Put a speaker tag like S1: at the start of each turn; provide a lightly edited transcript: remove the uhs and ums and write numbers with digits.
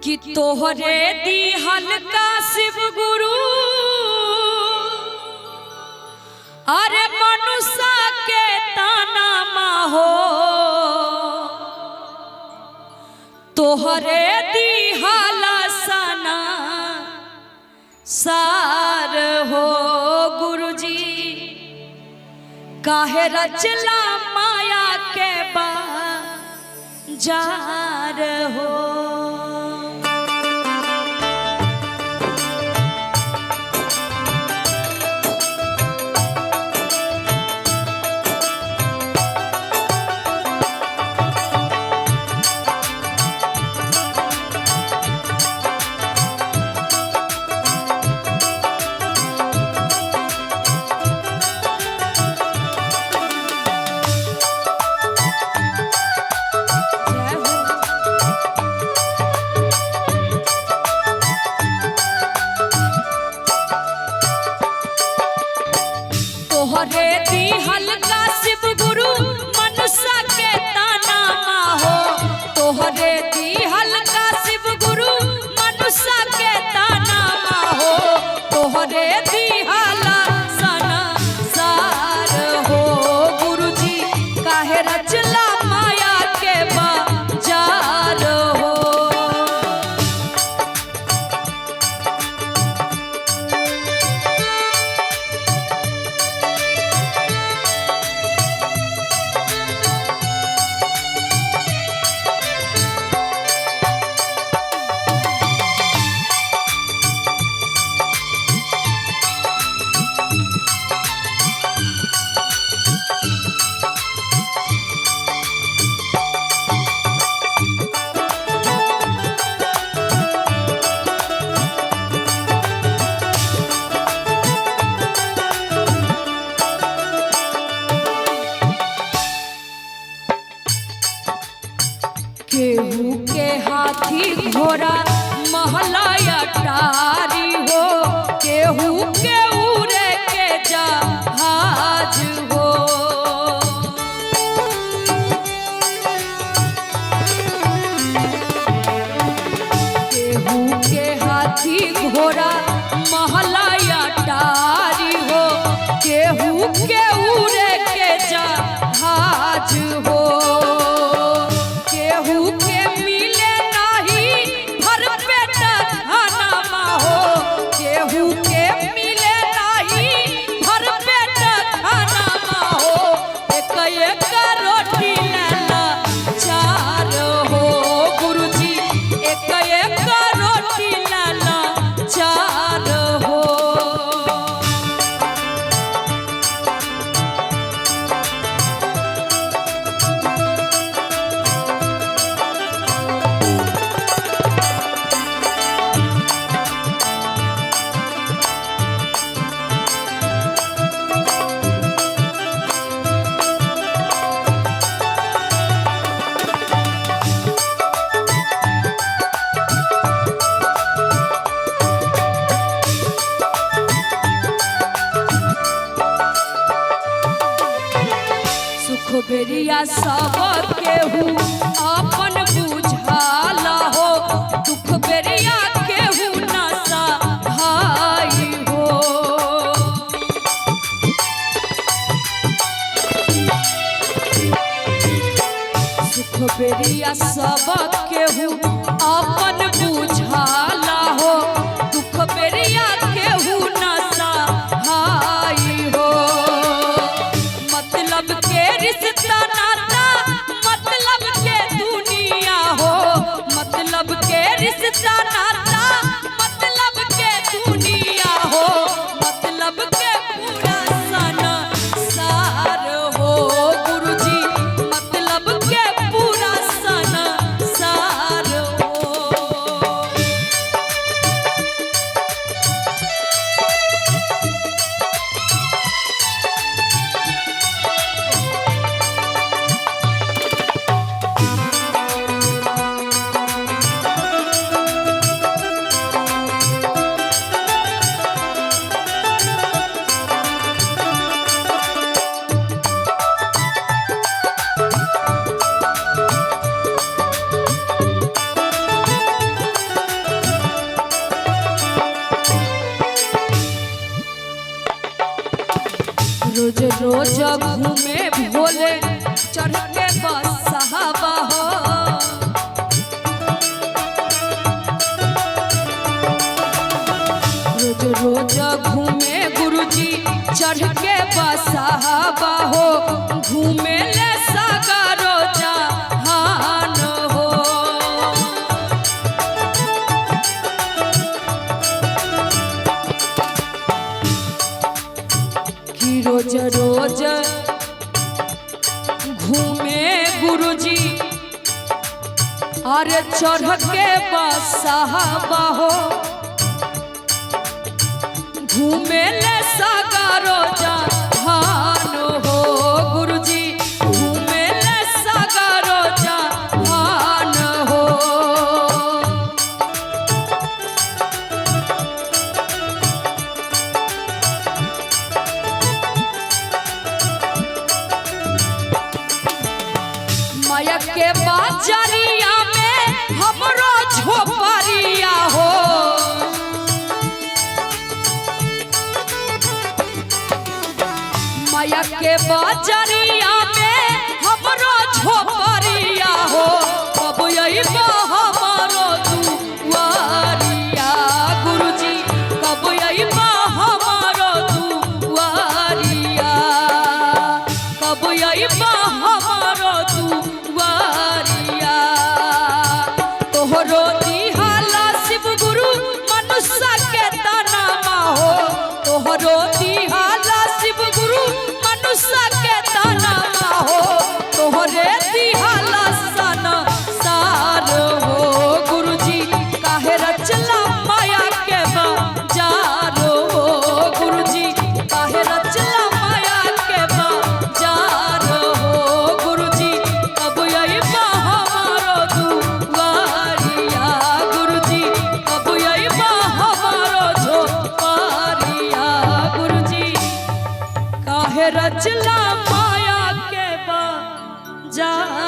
S1: कि तोहरे दिहल का शिव गुरु अरे मनुष्य के ताना हो तोहरे दिहल सना सार हो गुरुजी काहे रचला माया के बाजार हो। जय हो। तोहरे दिहल का शिव गुरु मनुष्य के ताना हो तोहरे दिहल का शिव गुरु मनुष्य के ताना हो तोहरे दिहल सना सार हो गुरुजी काहे रचला माया के बाजार हो। केहू के हाथी घोड़ा महला अटारी हो केहू के उड़े के जहाज हो। केहू के हाथी घोड़ा महला अटारी हो केहू के उड़े के जहाज हो। केहू के मिले नाही भर पेट खाना हो केहू के मिले नाही भर पेट खाना हो एक एक रोटी लाला चार हो गुरुजी एक एक रोटी लाला चार हो। सुख बेरिया सब केहू अपन बुझाला हो दुख बेरिया केहू ना सहाय हो। सुख बेरिया सब केहू अपन बुझाला हो दुख बेरिया केहू ना सहाय हो। मतलब के रिश्ता नाता मतलब के दुनिया रोज घूमे भोले चढ़ के बसहबा हो। रोज रोज घूमे गुरुजी चढ़ के बसहबा हो, घूमे ले सागरो जहान हो। कि रोज रोज घूमे गुरुजी अरे चढ़ के बसहबा हो, घूमे ले सागरो जहान हो। गुरुजी घूमे ले सागरो जहान हो। माया के बाजरिया में हमरो झोपड़िया हो। माया के बाजरिया में हमरो झोपड़िया हो, कब अइबा हमरो दुआरिया गुरुजी, कब अइबा हमरो दुआरिया, कब अइबा हमरो दुआरिया। तोहरो दिहाला शिव गुरु मनुष्य के तनमा हो, तोहरो दिहाला शिव गुरु मनुष्य के तनमा हो, तोहरे दिहाला सन सार हो। गुरुजी काहे रचला माया के बाजार हो, गुरुजी काहे रचला माया के बाजार हो। गुरुजी कब अइबा हमारो दुआरिया, गुरुजी कब अइबा हमारो झोपड़िया। गुरुजी काहे रचला माया के बाजार।